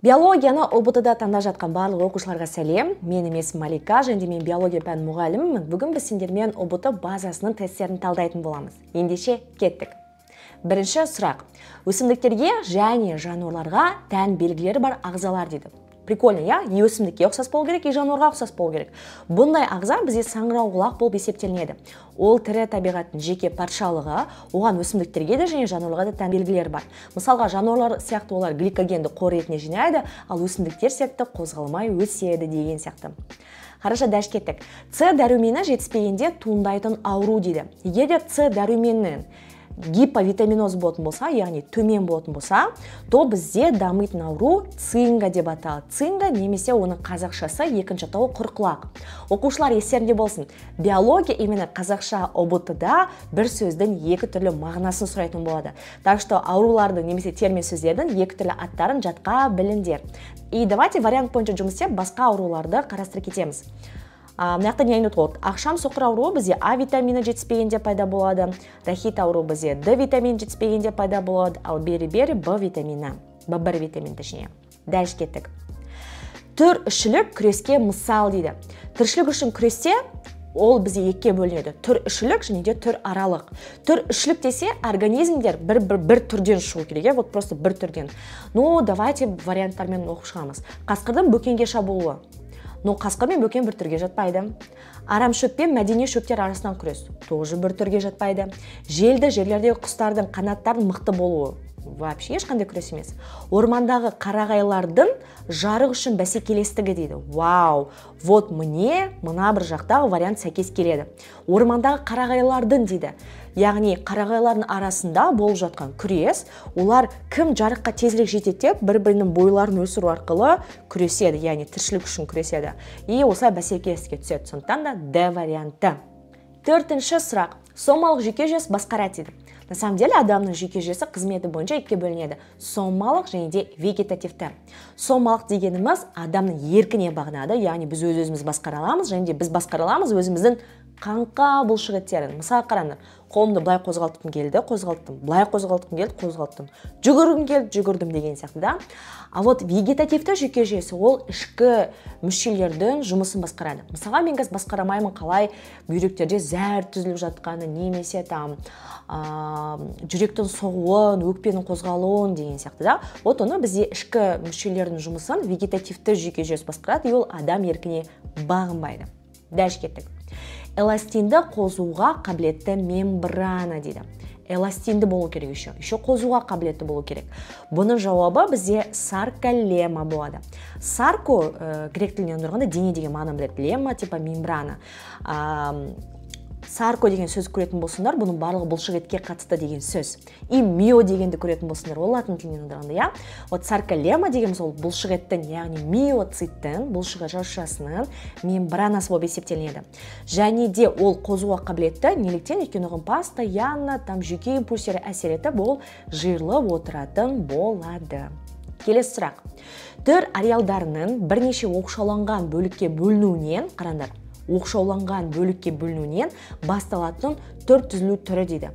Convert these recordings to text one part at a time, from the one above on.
Биологияны ҰБТ-да таңдап жатқан барлық оқушыларға сәлем. Менің есімім Малика және де мен биология пән мұғалімімін. Бүгін біз сендермен ҰБТ базасының тесттерін талдайтын боламыз. Ендеше кеттік. Бірінші сұрақ. Өсімдіктерге және жануарларға тән белгілері бар ағзалар дейді. Прикольно, иә? И өсімдікке ұқсас болу керек, и жануарға ұқсас болу керек. Бұндай ағза бізде саңырауқұлақ болып есептелінеді. Ол тірі табиғаттың жеке патшалығы, оған өсімдіктерге де және жануарларға да тән белгілер бар. Мысалға, жануарлар сияқты олар гликогенді қор ретінде жинайды, ал өсімдіктер сияқты қозғалмай өседі деген сияқты. Хорошо, дальше кеттік. С дәрумені жетіспегенде туындайтын ауру дейді. Егер де С дәруменінің гиповитаминоз болатын болса, яғни төмен болатын болса, то бізде дамитын ауру цинга деп аталады. Цинга немесе оның қазақшасы екінші атауы құрқұлақ. Оқушылар, естерінде болсын, биология именно қазақша ҰБТ-да бір сөздің екі түрлі мағынасын сұрайтын болады. Так что аурулардың немесе термин сөздердің екі түрлі аттарын жатқа біліңдер. И давайте вариант бойынша жұмыс істеп, басқа ауруларды қарастырып кетеміз. Мына жақта не айтып отыр? Ақшам соқыр ауруы бізде А витамині жетіспегенде пайда болады. Рахит ауруы бізде Д витамині жетіспегенде пайда болады. Ал бері-бері Б витамині, Б1 витамин точнее. Дальше кеттік. Түр ішілік күреске мысал дейді. Тіршілік үшін күресте ол бізде екіге бөлінеді. Түр ішілік және де түр аралық. Түр ішілік десе, организмдер бір түрден шығу керек, вот просто бір түрден. Ну, давайте варианттармен оқып шығамыз. Қасқырдың бөкенге шабуылы. Но қасқыр мен бөкен бір түрге жатпайды. Арам шөп пен мәдени шөптер арасынан күрес тоже бір түрге жатпайды. Желді жерлердегі құстардың қанаттарының мықты болуы вообще ешқандай күрес емес. Ормандағы қарағайлардың жарық үшін бәсекелестігі дейді. Вау, вот мне мына бір жақтағы вариант сәйкес келеді. Ормандағы қарағайлардың дейді. Яғни қарағайлардың арасында болып жатқан күрес, олар кім жарыққа тезірек жетеді деп бір-бірінің бойларын өсіру арқылы күреседі, яғни тіршілік үшін күреседі. И осылай бәсекелестікке түседі. Сондықтан да Д варианты. Төртінші сұрақ. Сомалық жүйке жүйесі басқарады дейді. На самом деле адамның жүйке жүйесі қызметі бойынша екіге бөлінеді. Сомалық және де вегетативті. Сомалық дегеніміз адамның еркіне бағынады, яғни біз өз-өзіміз басқара аламыз және де біз басқара аламыз өзіміздің қаңқа бұлшық еттерін. Мысалы қараңдар, қолымды былай қозғалтқым келді, қозғалттым, былай қозғалтқым келді, қозғалттым, жүгіргім келді, жүгірдім деген сияқты да. А вот вегетативті жүйке жүйесі ол ішкі мүшелердің жұмысын басқарады. Мысалға, мен қазір басқара алмаймын қалай бүйректерде зәр түзіліп жатқаны, немесе там жүректің соғуын, өкпенің қозғалуын деген сияқты да. Вот оны бізде ішкі мүшелердің жұмысын вегетативті жүйке жүйесі басқарады, и ол адам еркіне бағынбайды. Дальше кеттік. Эластинді қозуға қабілетті мембрана дейді. Эластинді болу керек еще. Еще қозуға қабілетті болу керек. Бұның жауабы бізде сарколемма болады. Сарко, грек тілінен аударғанда дене деген мағынаны біледі. Лемма типа мембрана. Сарко деген сөз көретін болсаңдар, бұның барлығы бұлшық етке қатысты деген сөз. И мио дегенді көретін болсаңдар, ол латын тілінен аударғанда, иә? Вот сарколемма дегеніміз ол бұлшық еттің, яғни миоциттің, бұлшық ет жасушасының мембранасы болып есептелінеді. Және де ол қозуға қабілетті, неліктен? Өйткені оған постоянно там жүйке импульстері әсер етіп, ол жиырылып отыратын болады. Келесі сұрақ. Түр ареалдарының бірнеше оқшауланған бөлікке бөлінуінен, қараңдар, оқшауланған бөлікке бөлінуінен басталатын түр түзілу түрі дейді.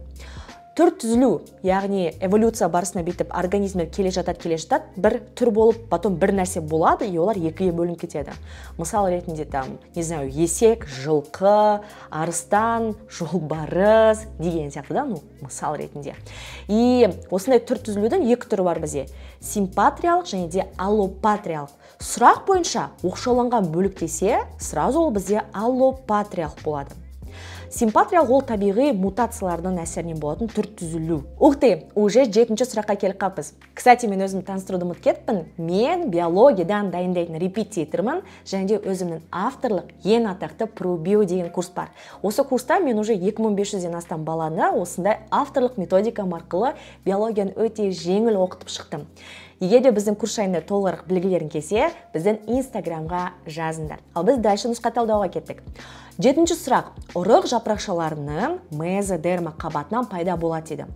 Түр түзілу, яғни эволюция барысында бүйтіп организмдер келе жатады, келе жатады, бір түр болып, потом бір нәрсе болады, и олар екіге бөлініп кетеді. Мысал ретінде там, не знаю, есек, жылқы, арыстан, жолбарыс деген сияқты да, ну, мысал ретінде. И осындай түр түзілудің екі түрі бар бізде. Симпатриялық және де аллопатриялық. Сұрақ бойынша оқшауланған бөлік десе, сразу ол бізде аллопатриялық болады. Симпатриялық ол табиғи мутациялардың әсерінен болатын түр түзілу. Ух ты, уже жетінші сұраққа келіп қалыппыз. Кстати, мен өзімді таныстыруды ұмытып кетіппін. Мен биологиядан дайындайтын репетитормын және де өзімнің авторлық ең атақты ProBio деген курс бар. Осы курста мен уже 2500-ден астам баланы осындай авторлық методикам арқылы биологияны өте жеңіл оқытып шықтым. Егер де біздің курс жайында толығырақ білгілерің келсе, біздің Инстаграмға жазыңдар. Ал біз дальше нұсқа талдауға кеттік. Жетінші сұрақ. Ұрық жапырақшаларының мезодерма қабатынан пайда болады дейді.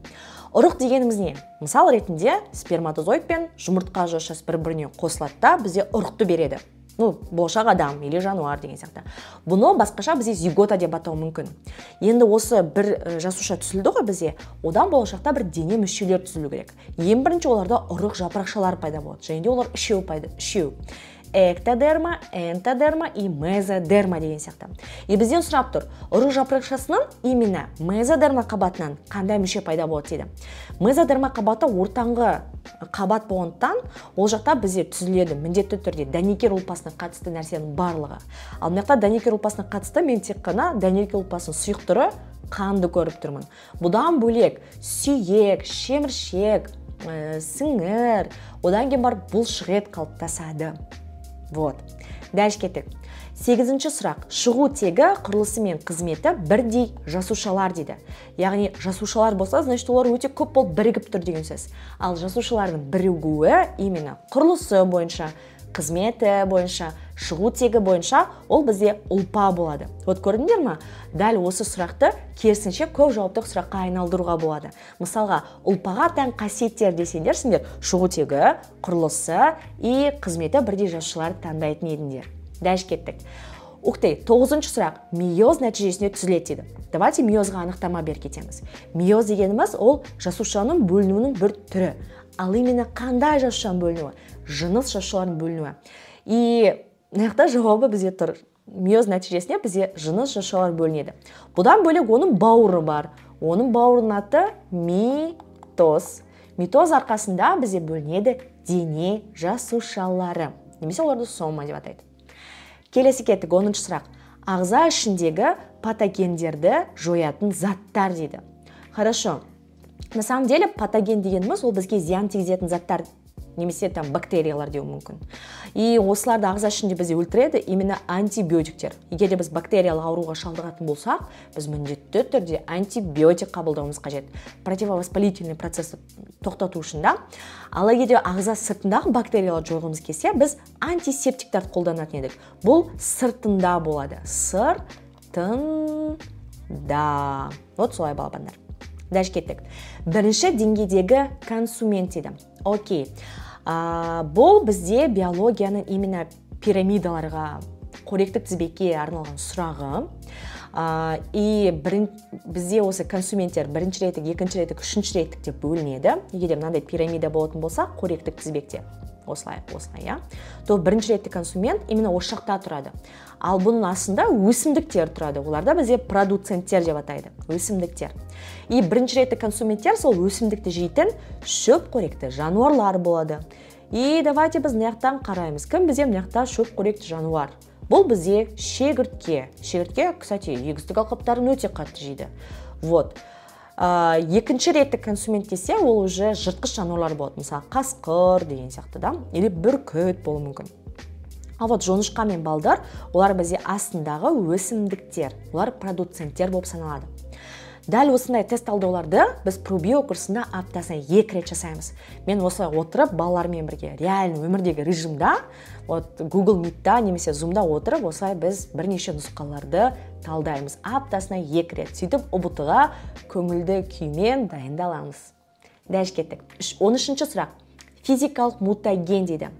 Ұрық дегеніміз не? Мысал ретінде сперматозоид пен жұмыртқа жасушасы бір-біріне қосылады да бізде ұрықты береді. Ну, болашақ адам или жануар деген сияқты. Бұны басқаша бізде зигота деп атау мүмкін. Енді осы бір жасуша түзілді ғой бізде, одан болашақта бір дене мүшелер түзілу керек. Ең бірінші оларда ұрық жапырақшалар пайда болады. Және де олар үшеу пайда, үшеу. Эктодерма, энтодерма и мезодерма деген сияқты. И бізден сұрап тұр, ұрық жапырақшасының именно мезодерма қабатынан қандай мүше пайда болады дейді. Мезодерма қабаты ортаңғы қабат болғандықтан, ол жақта бізде түзіледі міндетті түрде дәнекер ұлпасына қатысты нәрсенің барлығы. Ал мына жақта дәнекер ұлпасына қатысты мен тек қана дәнекер ұлпасының сұйық түрі қанды көріп тұрмын. Бұдан бөлек сүйек, шеміршек, сіңір, одан кейін барып бұлшық ет қалыптасады. Вот. Дальше кеттік. 8-ші сұрақ. Шығу тегі, құрылысы мен қызметі бірдей жасушалар дейді. Яғни жасушалар болса, значит олар өте көп болып бірігіп тұр деген сөз. Ал жасушалардың бірігуі именно құрылысы бойынша, қызметі бойынша, шығу тегі бойынша ол бізде ұлпа болады. Вот көрдіңдер ма? Дәл осы сұрақты керісінше көп жауаптық сұраққа айналдыруға болады. Мысалға, ұлпаға тән қасиеттер десеңдер, сендер шығу тегі, құрылысы и қызметі бірдей жасушаларды таңдайтын едіңдер. Дәл кеттік. Ух ты, 9-шы сұрақ. Мейоз нәтижесінде түзіледі дейді. Давайте мейозға анықтама беріп кетеміз. Мейоз дегеніміз ол жасушаның бөлінуінің бір түрі. Ал именно қандай жасушаның бөлінуі? Жыныс жасушаларының бөлінуі. И мына жақта жауабы бізде тұр. Мейоз нәтижесінде бізде жыныс жасушалар бөлінеді. Бұдан бөлек оның бауыры бар. Оның бауырының аты митоз. Митоз арқасында бізде бөлінеді дене жасушалары. Немесе оларды сома деп атайды. Келесі кеттік, 10-шы сұрақ. Ағза ішіндегі патогендерді жоятын заттар дейді. Хорошо. На самом деле патоген дегеніміз ол бізге зиян тигізетін заттар, немесе там бактериялар деуі мүмкін. И осыларды ағза ішінде бізде өлтіреді именно антибиотиктер. Егер де біз бактериялық ауруға шалдығатын болсақ, біз міндетті түрде антибиотик қабылдауымыз қажет. Противовоспалительный процессті тоқтату үшін да. Ал егер де ағза сыртындағы бактерияларды жойғымыз келсе, біз антисептиктерді қолданатын едік. Бұл сыртында болады. Сыртында. Вот солай, балапандар. Дальше кеттік. Бірінші деңгейдегі консумент дейді. Окей. Бұл бізде биологияның именно пирамидаларға, қоректік тізбекке арналған сұрағы. И бізде осы консументтер бірінші реттік, екінші реттік, үшінші реттік деп бөлінеді. Егер де мынандай пирамида болатын болса, қоректік тізбекте осылай, осылай, иә, то бірінші реттік консумент именно осы жақта тұрады. Ал бұның астында өсімдіктер тұрады. Оларда бізде продуценттер деп атайды. Өсімдіктер. И бірінші реттік консументтер сол өсімдікті жейтін шөп қоректі жануарлар болады. И давайте біз мына жақтан қараймыз. Кім бізде мына жақта шөп қоректі жануар? Бұл бізде шегіртке. Шегіртке, кстати, егістік алқаптарын өте қатты жейді. Вот. Екінші реттік консумент десе, ол уже жыртқыш жануарлар болады. Мысалы, қасқыр деген сияқты, да? Или бүркіт болуы мүмкін. А вот жоңышқа мен балдар, олар бізде астындағы өсімдіктер, олар продуценттер болып саналады. Дәл осындай тест талдауларды біз пробио курсында аптасына 2 рет жасаймыз. Мен осылай отырып балалармен бірге реальный өмірдегі режимда, вот Google Meet'та немесе Zoom'да отырып осылай біз бірнеше нұсқаларды талдаймыз аптасына 2 рет. Сөйтіп ҰБТ-ға көңілді күймен дайындаламыз. Дәл кеттік. 13-ші сұрақ. Физикалық мутаген дейді.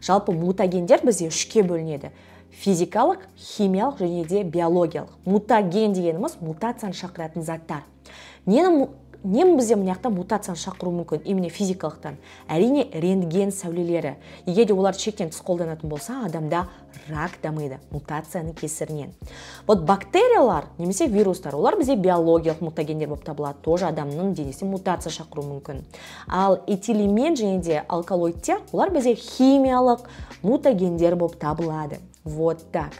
Жалпы мутагендер бізде үшке бөлінеді. Физикалық, химиялық және де биологиялық. Мутаген дегеніміз мутацияны шақыратын заттар. Нені бізде мына жақта мутацияны шақыру мүмкін, именно физикалықтан? Әрине, рентген сәулелері. Егер де олар шектен тыс қолданатын болса, адамда рак дамиды мутацияның кесірінен. Вот бактериялар немесе вирустар, олар бізде биологиялық мутагендер болып табылады. Тоже адамның денесіне мутация шақыру мүмкін. Ал этилемен және де алкалоидтер, олар бізде химиялық мутагендер болып табылады. Вот так.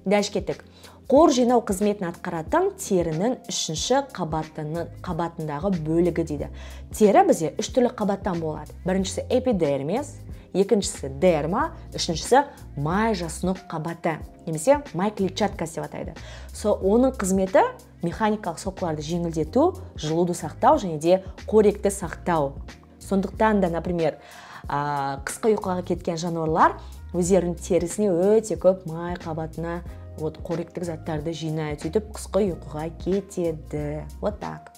Дальше кеттік. Қор жинау қызметін атқаратын терінің үшінші қабатындағы бөлігі дейді. Тері бізде үш түрлі қабаттан болады. Біріншісі эпидермис, екіншісі дерма, үшіншісі май жасұнық қабаты, немесе май клетчаткасы деп атайды. Оның қызметі механикалық соққыларды жеңілдету, жылуды сақтау және де қоректі сақтау. Сондықтан да, например, қысқы ұйқыға кеткен жануарлар өздерінің терісіне өте көп май қабатына вот қоректік заттарды жинайды, сөйтіп қысқы ұйқыға кетеді. Вот так.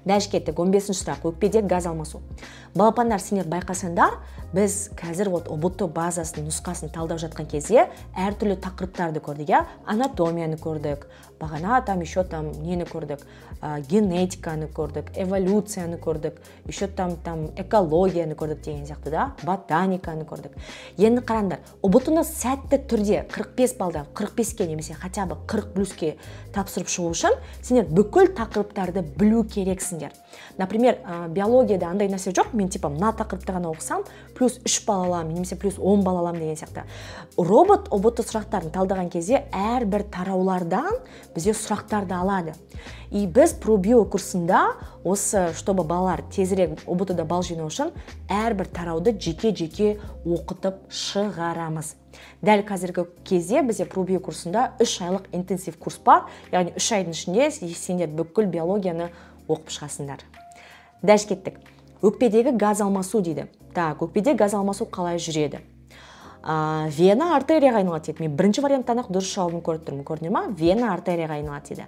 Дальше кеттік. 15-ші сұрақ. Өкпеде газ алмасу. Балапандар, сендер байқасаңдар, Біз қазір вот ҰБТ базасының нұсқасын талдап жатқан кезде әртүрлі тақырыптарды көрдік, иә, анатомияны көрдік, бағана там еще там нені көрдік, генетиканы көрдік, эволюцияны көрдік, еще там экологияны көрдік деген сияқты да, ботаниканы көрдік. Енді қараңдар, ҰБТ-ны сәтті түрде 45 балдан 45-ке немесе хотя бы 40 плюске тапсырып шығу үшін сендер бүкіл тақырыптарды білу керексіңдер. Например, биологияда андай нәрсе жоқ, мен типа мына тақырыпты ғана оқысам, плюс 3 балл аламын немесе плюс 10 балл аламын деген сияқты. Робот ҰБТ сұрақтарын талдаған кезде әрбір тараулардан бізде сұрақтарды алады. И біз пробио курсында осы, чтобы балалар тезірек ҰБТ-да балл жинау үшін, әрбір тарауды жеке-жеке оқытып шығарамыз. Дәл қазіргі кезде бізде пробио курсында 3 айлық интенсив курс бар, яғни 3 айдың ішінде сендер бүкіл биологияны оқып шығасыңдар. Дәл кеттік. Өкпедегі газ алмасу дейді. Так, өкпеде газ алмасу қалай жүреді? Вена артерияға айналады дейді. Мен бірінші варианттан ақ дұрыс жауабын көріп тұрмын. Көрдіңдер ма? Вена артерияға айналады дейді.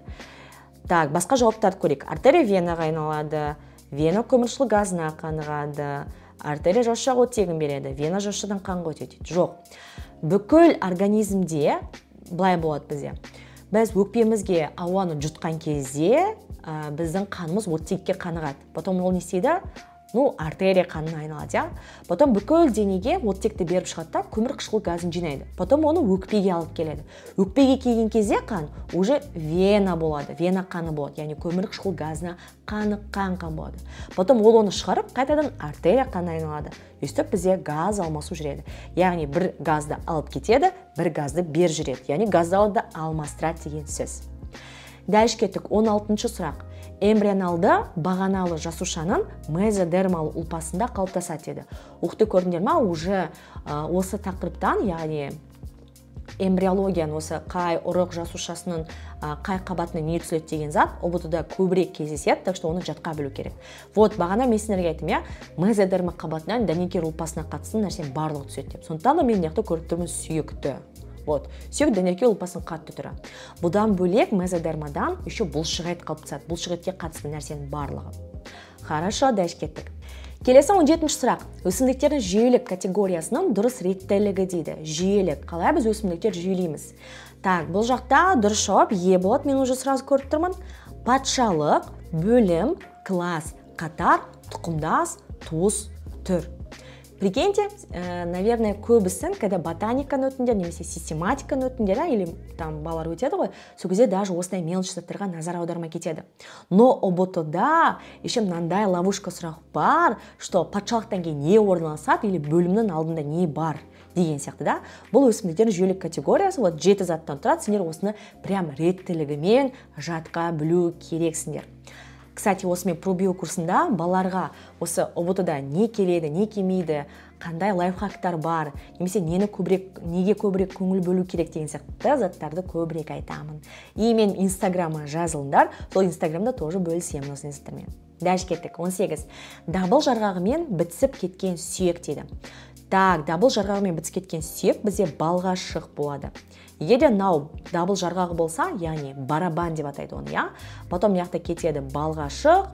Так, басқа жауаптарды көрейік. Артерия венаға айналады, вена көмірқышқыл газына қанығады, артерия жасушаға оттегін береді, вена жасушадан қанға өтеді дейді. Жоқ. Бүкіл организмде былай болады бізде. Біз өкпемізге ауаны жұтқан кезде біздің қанымыз оттекке қанығады. Потом ол не істейді? Ну, артерия қанына айналады, иә. Потом бүкіл денеге оттекті беріп шығады да, көмірқышқыл газын жинайды. Потом оны өкпеге алып келеді. Өкпеге келген кезде қан уже вена болады, вена қаны болады, яғни көмірқышқыл газына қаныққан қан болады. Потом ол оны шығарып, қайтадан артерия қанына айналады. Өйстіп бізде газ алмасу жүреді. Яғни бір газды алып кетеді, бір газды беріп жүреді. Яғни газды алмастырады деген сөз. Дальше кеттік, 16-шы сұрақ. Эмбрионалды бағаналы жасушаның мезодермалы ұлпасында қалыптасады деді. Уқты көрдіңдер ма, уже осы тақырыптан, яғни эмбриологияның осы қай ұрық жасушасының қай қабатына не түзіледі деген зат ҰБТ-да көбірек кездеседі, так что оны жатқа білу керек. Вот, бағана мен сендерге айттым, иә, мезодерма қабатынан дәнекер ұлпасына қатысты нәрсенің барлығы түседі деп. Сондықтан да мен мына жақта көріп тұрмын сүйекті. Вот, сүйек дәнекер ұлпасының қатты түрі. Бұдан бөлек мезодермадан еще бұлшық ет қалыптасады. Бұлшық етке қатысты нәрсенің барлығы. Хорошо, дальше кеттік. Келесі 17-ші сұрақ. Өсімдіктердің жүйелік категориясының дұрыс реттілігі дейді. Жүйелік. Қалай біз өсімдіктер жүйелейміз? Так, бұл жақта дұрыс жауап Е болады, мен уже сразу көріп тұрмын. Патшалық, бөлім, класс, қатар, тұқымдас, туыс, түр. Прикиньте, наверное, көбісін, когда ботаниканы өтіңдер, немесе систематиканы өтіңдер, или там балалар өтеді ғой, сол кезде даже осындай мелочь заттарға назар аудармай кетеді. Но ҰБТ-да еще мынандай ловушка сұрақ бар, что патшалықтан кейін не орналасады или бөлімнің алдында не бар деген сияқты да. Бұл өсімдіктердің жүйелік категориясы, вот 7 заттан тұрады, сендер осыны прям реттілігімен жатқа білу керексіңдер. Кстати, осы мен пробио курсында балаларға осы ҰБТ-да не келеді, не келмейді, қандай лайфхактар бар, немесе нені көбірек, неге көбірек көңіл бөлу керек деген сияқты заттарды көбірек айтамын. И мен инстаграмға жазылыңдар, сол инстаграмда тоже бөлісемін осы заттармен. Дальше кеттік, 18. Дабыл жарғағымен бітісіп кеткен сүйек дейді. Так, дабыл жарғағымен бітісіп кеткен сүйек бізде балғашық болады. Егер де мынау дабыл жарғағы болса, яғни барабан деп атайды оны, иә? Потом мына жақта кетеді балғашық,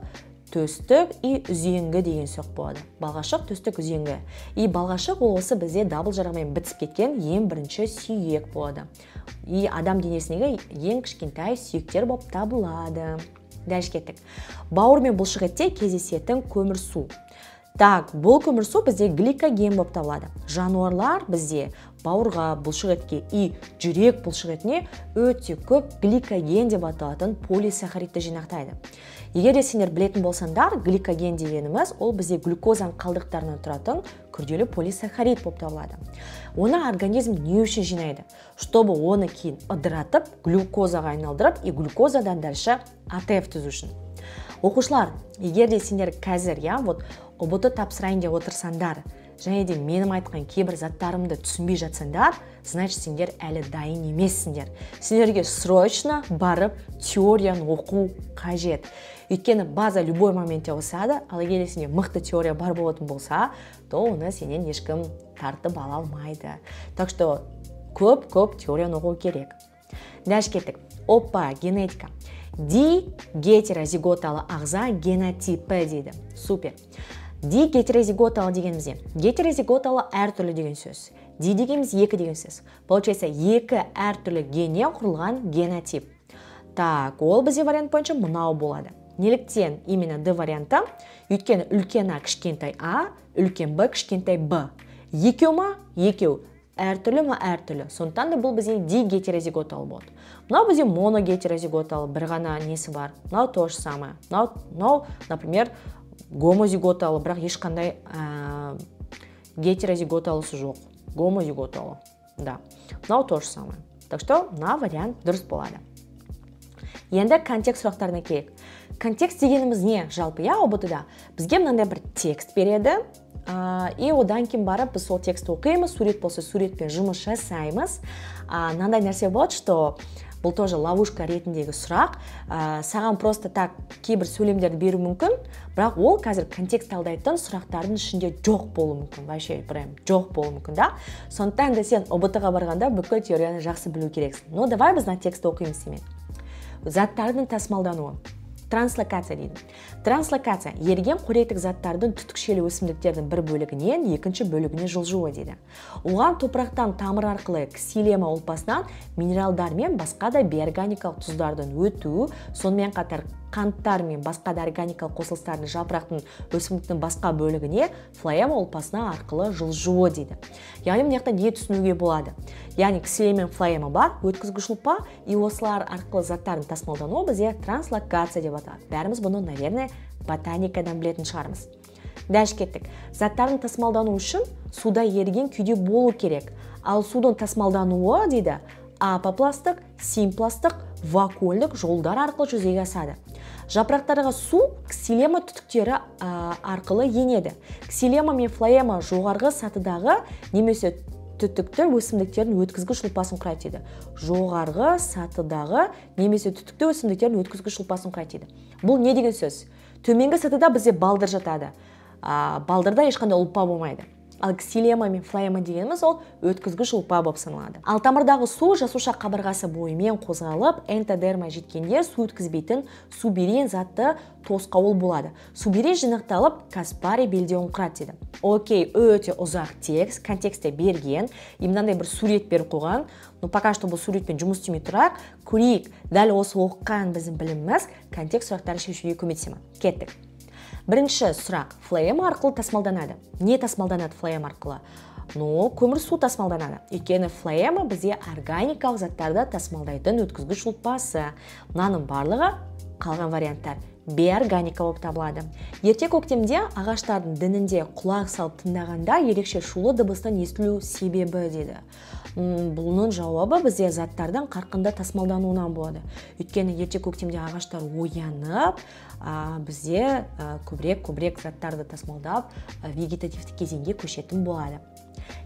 төстік и үзеңгі деген сүйек болады. Балғашық, төстік, үзеңгі. И балғашық ол осы бізде дабыл жарғағымен бітісіп кеткен ең бірінші сүйек болады. И адам денесіндегі ең кішкентай сүйектер болып табылады. Дальше кеттік. Бауыр мен бұлшық етте кездесетін көмірсу. Так, бұл көмірсу бізде гликоген болып табылады. Жануарлар бізде бауырға, бұлшық етке и жүрек бұлшық етіне өте көп гликоген деп аталатын полисахаридті жинақтайды. Егер де сендер білетін болсаңдар, гликоген дегеніміз ол бізде глюкозаның қалдықтарынан тұратын күрделі полисахарид болып табылады. Оны организм не үшін жинайды? Чтобы оны кейін ыдыратып, глюкозаға айналдырып и глюкозадан дальше АТФ түзу үшін. Оқушылар, егер де сендер қазір, я, вот ҰБТ тапсырайын деп отырсаңдар, және де менің айтқан кейбір заттарымды түсінбей жатсаңдар, значит, сендер әлі дайын емессіңдер. Сендерге срочно барып теорияны оқу қажет. Өйткені база любой моментте ауысады, ал егер сенде мықты теория бар болатын болса, то оны сенен ешкім тартып ала алмайды. Так что көп-көп теорияны оқу керек. Дальше кеттік. Опа, генетика. Ди гетерозиготалы ағза генотипі дейді. Супер. Ди-гетерозиготалы дегеніміз не? Гетерозиготалы әртүрлі деген сөз. Ди дегеніміз екі деген сөз. Получается, екі әртүрлі геннен құрылған генотип. Так, ол бізде вариант бойынша мынау болады. Неліктен именно Д варианты? Өйткені үлкен А кішкентай А, үлкен Б кішкентай Б. Екеу ма? Екеу. Әртүрлі ма? Әртүрлі. Сондықтан да бұл бізде ди-гетерозиготалы болады. Мынау бізде моногетерозиготалы, бір ғана несі бар. Мынау то же самое. Мынау, например, гомозиготалы, бірақ ешқандай гетерозиготалысы жоқ. Гомозиготалы. Да. Мынау то же самое. Так что мына вариант дұрыс болады. Енді контекст сұрақтарына келейік. Контекст дегеніміз не жалпы, иә, ҰБТ-да? Бізге мынандай бір текст береді, и одан кейін барып біз сол текстті оқимыз, сурет болса суретпен жұмыс жасаймыз. Мынандай нәрсе болады, что бұл тоже ловушка ретіндегі сұрақ. Саған просто так кейбір сөйлемдерді беру мүмкін, бірақ ол қазір контекст талдайтын сұрақтардың ішінде жоқ болуы мүмкін, вообще прям жоқ болуы мүмкін, да? Сондықтан да сен ҰБТ-ға барғанда бүкіл теорияны жақсы білу керексің. Ну, давай біз мына текстті оқимыз сенімен. Заттардың тасымалдануы. Транслокация дейді. Транслокация еріген қоректік заттардың түтікшелі өсімдіктердің бір бөлігінен екінші бөлігіне жылжуы дейді. Оған топырақтан тамыр арқылы ксилема ұлпасынан минералдар мен басқа да бейорганикалық тұздардың өтуі, сонымен қатар қанттар мен басқа да органикалық қосылыстардың жапырақтың өсімдіктің басқа бөлігіне флоэма ұлпасына арқылы жылжуы дейді. Яғни мына жақта не түсінуге болады? Яғни ксилема мен флоэма бар, өткізгіш ұлпа, и осылар арқылы заттардың тасымалдануы бізде транслокация деп аталады. Бәріміз бұны, наверное, ботаникадан білетін шығармыз. Дальше кеттік. Заттардың тасымалдануы үшін суда еріген күйде болу керек. Ал судың тасымалдануы дейді апопластық, симпластық, вакуольдік жолдар арқылы жүзеге асады. Жапырақтарға су ксилема түтіктері арқылы енеді. Ксилема мен флоэма жоғарғы сатыдағы немесе түтікті өсімдіктердің өткізгіш ұлпасын құрайды дейді. Жоғарғы сатыдағы немесе түтікті өсімдіктердің өткізгіш ұлпасын құрайды дейді. Бұл не деген сөз? Төменгі сатыда бізде балдыр жатады. Балдырда ешқандай ұлпа болмайды. Ал ксилема мен флоэма дегеніміз ол өткізгіш ұлпа болып саналады. Ал тамырдағы су жасуша қабырғасы бойымен қозғалып, энтодерма жеткенде су өткізбейтін суберин затты тосқауыл болады. Суберин жинақталып, Каспари белдеуін құрады дейді. Окей, өте ұзақ текст, контекстте берген, и мынандай бір сурет беріп қойған. Но пока что бұл суретпен жұмыс істемей тұрайық, көрейік, дәл осы оқыған біздің біліміміз контекст сұрақтарын шешуге көмектесе ме? Кеттік. Бірінші сұрақ, флоэма арқылы тасымалданады. Не тасымалданады флоэма арқылы? Ну, көмір су тасымалданады. Өйткені флоэма бізде органикалық заттарды тасымалдайтын өткізгіш ұлпасы. Мынаның барлығы қалған варианттар бейорганика болып табылады. Ерте көктемде ағаштардың дінінде құлақ салып тыңдағанда ерекше шулы дыбыстан естілу себебі деді. Бұның жауабы бізде заттардың қарқынды тасымалдануынан болады. Өйткені ерте көктемде ағаштар оянып, бізде көбірек заттарды тасымалдап, вегетативті кезеңге көшетін болады.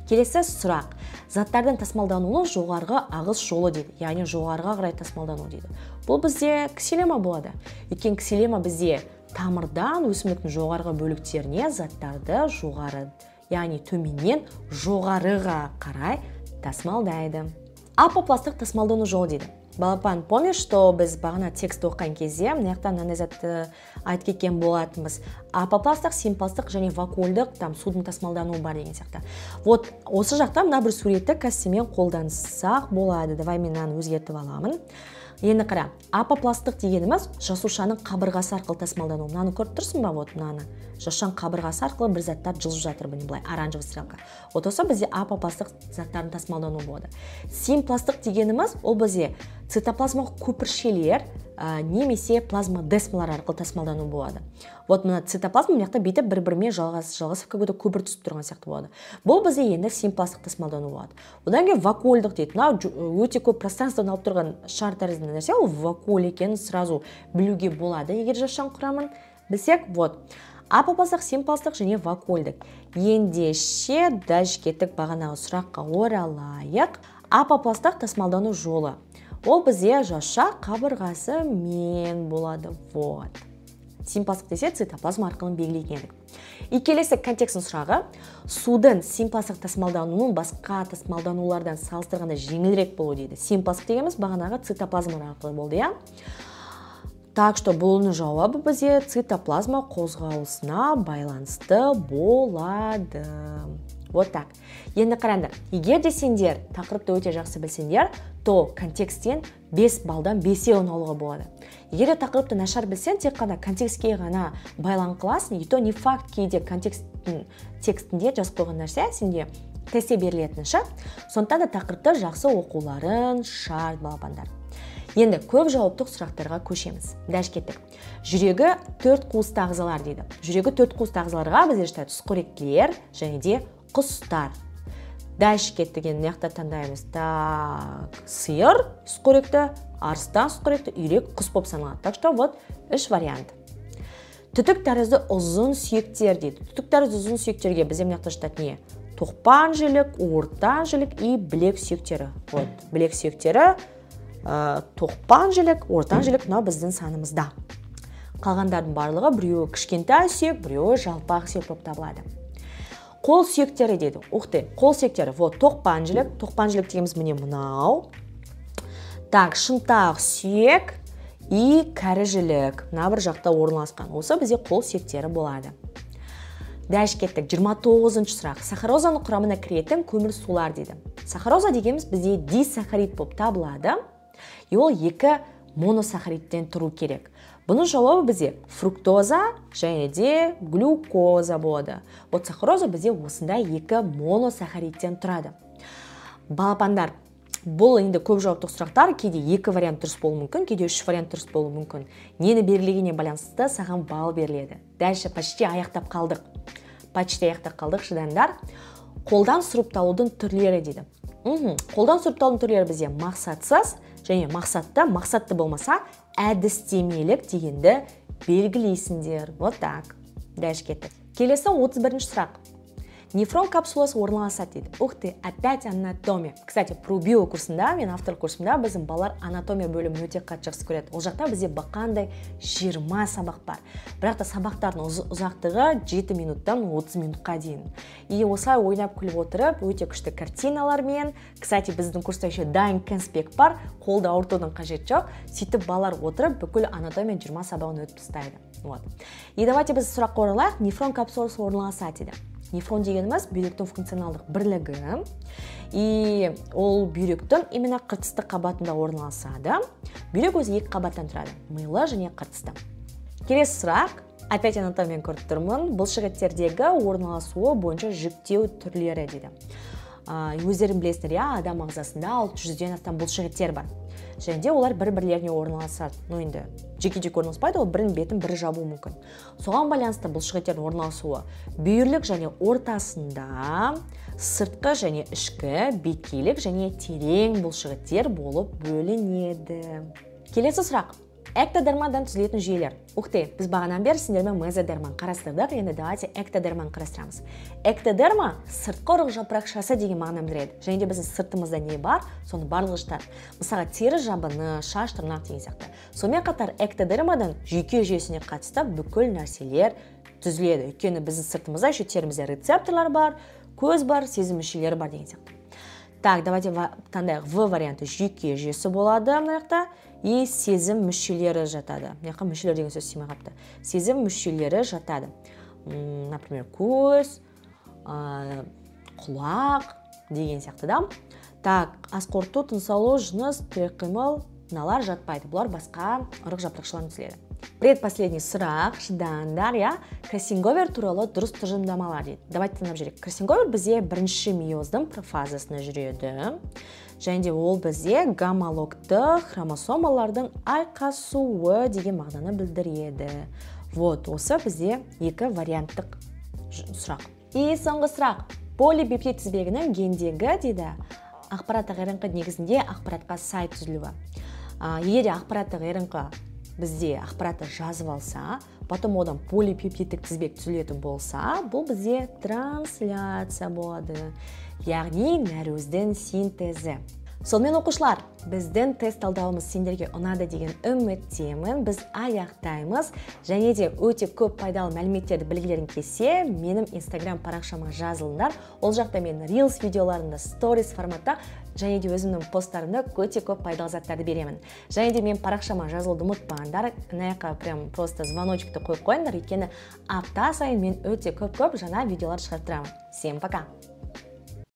Келесі сұрақ. Заттардың тасымалдануының жоғарғы ағыс жолы дейді, яғни жоғарыға қарай тасымалдану дейді. Бұл бізде ксилема болады. Өйткені ксилема бізде тамырдан өсімдіктің жоғарғы бөліктеріне заттарды жоғары, яғни төменнен жоғарыға қарай тасымалдайды. Апопластық тасымалдану жолы дейді. Балапан, помнишь, что біз бағана текст оқыған кезде мына жақта мынандай затты айтып кеткен болатынбыз. Апопластық, симпластық және вакуольдық, там судың тасымалдануы бар деген сияқты. Вот осы жақта мына бір суретті кәсімен қолдансақ болады. Давай мен мынаны өзгертіп аламын. Енді қара, апопластық дегеніміз жасушаның қабырғасы арқылы тасымалдану. Мынаны көріп тұрсың ба? Вот мынаны. Жасушаның қабырғасы арқылы бір заттар жылжып жатыр, міне былай оранжевый стрелка. Вот осы бізде апопластық заттардың тасымалдануы болады. Симпластық дегеніміз ол бізде цитоплазмалық көпіршелер немесе плазмодесмалар арқылы тасымалдану болады. Вот мына цитоплазма мына жақта бүйтіп бір-бірімен жалғасып, как будто көпір түсіп тұрған сияқты болады. Бұл бізде енді симпластық тасымалдану болады. Одан кейін вакуольдық дейді. Мынау өте көп пространствоны алып тұрған шар тәрізді нәрсе, ол вакуоль екенін сразу білуге болады, егер жасушаның құрамын білсек. Вот. Апопластық, симпластық және вакуольдік. Ендеше дальше кеттік, бағанағы сұраққа оралайық. Апопластық тасымалдану жолы. Ол бізде жасуша қабырғасы мен болады. Вот. Симпластық десе цитоплазма арқылы белгілейтін едік. И келесі контекстің сұрағы. Судың симпластық тасымалдануының басқа тасымалданулардан салыстырғанда жеңілірек болу дейді. Симпластық дегеніміз бағанағы цитоплазма арқылы болды, иә? Так что бұның жауабы бізде цитоплазма қозғалысына байланысты болады. Вот так. Енді қараңдар, егер де сендер тақырыпты өте жақсы білсеңдер, то контексттен 5 балдан 5-еуін алуға болады. Егер де тақырыпты нашар білсең, тек қана контекстке ғана байланып қаласың, и то не факт, кейде контексттің текстінде жазып қойған нәрсе сенде тестте берілетін ше. Сондықтан да тақырыпты жақсы оқуларың шарт, балапандар. Енді көп жауаптық сұрақтарға көшеміз. Дәш кеттік. Жүрегі төрт қуысты ағзалар дейді. Жүрегі төрт қуысты ағзаларға бізде жатады сүтқоректілер және де құстар. Дәш кеттік, енді мына жақта таңдаймыз. Так, сиыр сүтқоректі, арыстан сүтқоректі, үйрек құс болып саналады. Так что вот үш вариант. Түтік тәрізді ұзын сүйектер дейді. Түтік тәрізді ұзын сүйектерге бізде мына жақта жатады не? Тоқпан жілік, ортан жілік и білек сүйектері. Вот, білек сүйектері, тоқпан жілік, ортан жілік мынау біздің санымызда. Қалғандардың барлығы біреуі кішкентай сүйек, біреуі жалпақ сүйек болып табылады. Қол сүйектері дейді. Ух ты, қол сүйектері. Вот, тоқпан жілік. Тоқпан жілік дегеніміз міне мынау. Так, шынтақ сүйек и кәрі жілік. Мына бір жақта орналасқан. Осы бізде қол сүйектері болады. Дәш кеттік. 29-шы сұрақ. Сахарозаның құрамына кіретін көмір сулар дейді. Сахароза дегеніміз бізде дисахарид болып табылады. И ол екі моносахаридтен тұру керек. Бұның жауабы бізде фруктоза және де глюкоза болады. Вот сахароза бізде осындай екі моносахаридтен тұрады. Балапандар, бұл енді көп жауаптық сұрақтар, кейде екі вариант дұрыс болуы мүмкін, кейде үш вариант дұрыс болуы мүмкін. Нені белгілегеніне байланысты саған балл беріледі. Дальше почти аяқтап қалдық. Почти аяқтап қалдық, шыдаңдар. Қолдан сұрыпталудың түрлері дейді. Қолдан сұрыпталудың түрлері бізде мақсатсыз және мақсатты, мақсатты болмаса әдістемелік дегенді белгілейсіңдер. Вот так. Дальше кеттік. Келесі 31-ші сұрақ. Нефрон капсуласы орналасады дейді. Ух ты, опять анатомия. Кстати, пробио курсында, мен авторлық курсымда біздің балалар анатомия бөлімін өте қатты жақсы көреді. Ол жақта бізде бақандай 20 сабақ бар. Бірақ та сабақтардың ұзақтығы 7 минуттан 30 минутқа дейін. И осылай ойнап күліп отырып, өте күшті картиналармен. Кстати, біздің курста еще дайын конспект бар, қолды ауыртудың қажеті жоқ. Сөйтіп балалар отырып, бүкіл анатомия 20 сабағын өтіп тастайды. Вот. И давайте біз сұраққа оралайық. Нефрон капсуласы орналасады дейді. Нефрон дегеніміз бүйректің функционалдық бірлігі. И ол бүйректің именно қыртысты қабатында орналасады. Бүйрек өзі екі қабаттан тұрады: милы және қыртысты. Келесі сұрақ. Опять анатомияны көріп тұрмын. Бұлшықеттердегі орналасуы бойынша жіктеу түрлері дейді. Өздерің білесіңдер, иә, адам ағзасында 600-ден астам бұлшықеттер бар. Және де олар бір-бірлеріне орналасады. Ну енді жеке-жеке орналаспайды, ол бірінің бетін бірі жабуы мүмкін. Соған байланысты бұлшықеттердің орналасуы бүйірлік және ортасында, сыртқы және ішкі, беткейлік және терең бұлшықеттер болып бөлінеді. Келесі сұрақ. Эктодермадан түзілетін жүйелер. Ух ты, біз бағанан бері сендермен мезодерманы қарастырдық, енді давайте эктодерманы қарастырамыз. Эктодерма сыртқы ұрық жапырақшасы деген мағынаны білдіреді. Және де біздің сыртымызда не бар, соны барлығы жатады. Мысалға, тері жабыны, шаш, тырнақ деген сияқты. Сонымен қатар эктодермадан жүйке жүйесіне қатысты бүкіл нәрселер түзіледі. Өйткені біздің сыртымызда еще терімізде рецепторлар бар, көз бар, сезім мүшелері бар деген сияқты. Так, давайте таңдайық. В варианты жүйке жүйесі болады мына жақта. И сезім мүшелері жатады. Мына жаққа мүшелер деген сөз сыймай қалыпты. Сезім мүшелері жатады. Например, көз, құлақ деген сияқты да. Так, ас қорыту, тыныс алу, жыныс, тірек қимыл, мыналар жатпайды. Бұлар басқа ұрық жапырақшалардан түзіледі. Предпоследний сұрақ, шыдаңдар, иә. Кроссинговер туралы дұрыс тұжырымдамалар дейді. Давайте тыңдап жіберейік. Кроссинговер бізде бірінші мейоздың профазасына жүреді. Және де ол бізде гомологты хромосомалардың айқасуы деген мағынаны білдіреді. Вот, осы бізде екі варианттық сұрақ. И соңғы сұрақ. Полипептид тізбегінің гендегі дейді ақпараттық РНК негізінде ақпаратқа сай түзілуі. Егер де ақпараттық РНК бізде ақпаратты жазып алса, потом одан полипептидтік тізбек түзілетін болса, бұл бізде трансляция болады. Яғни нәруіздің синтезі. Сонымен, оқушылар, біздің тест талдауымыз сендерге ұнады деген үміттемін. Біз аяқтаймыз. Және де өте көп пайдалы мәліметтерді білгілерің келсе, менің Инстаграм парақшама жазылыңдар. Ол жақта мен рилс видеоларында, сторис форматта және де өзімнің посттарымда өте көп пайдалы заттарды беремін. Және де мен парақшама жазылуды ұмытпаңдар. Мына жаққа прям просто звоночек ті қойып қойыңдар, өйткені апта сайын мен өте көп-көп жаңа видеолар шығарып тұрамын. Всем пока!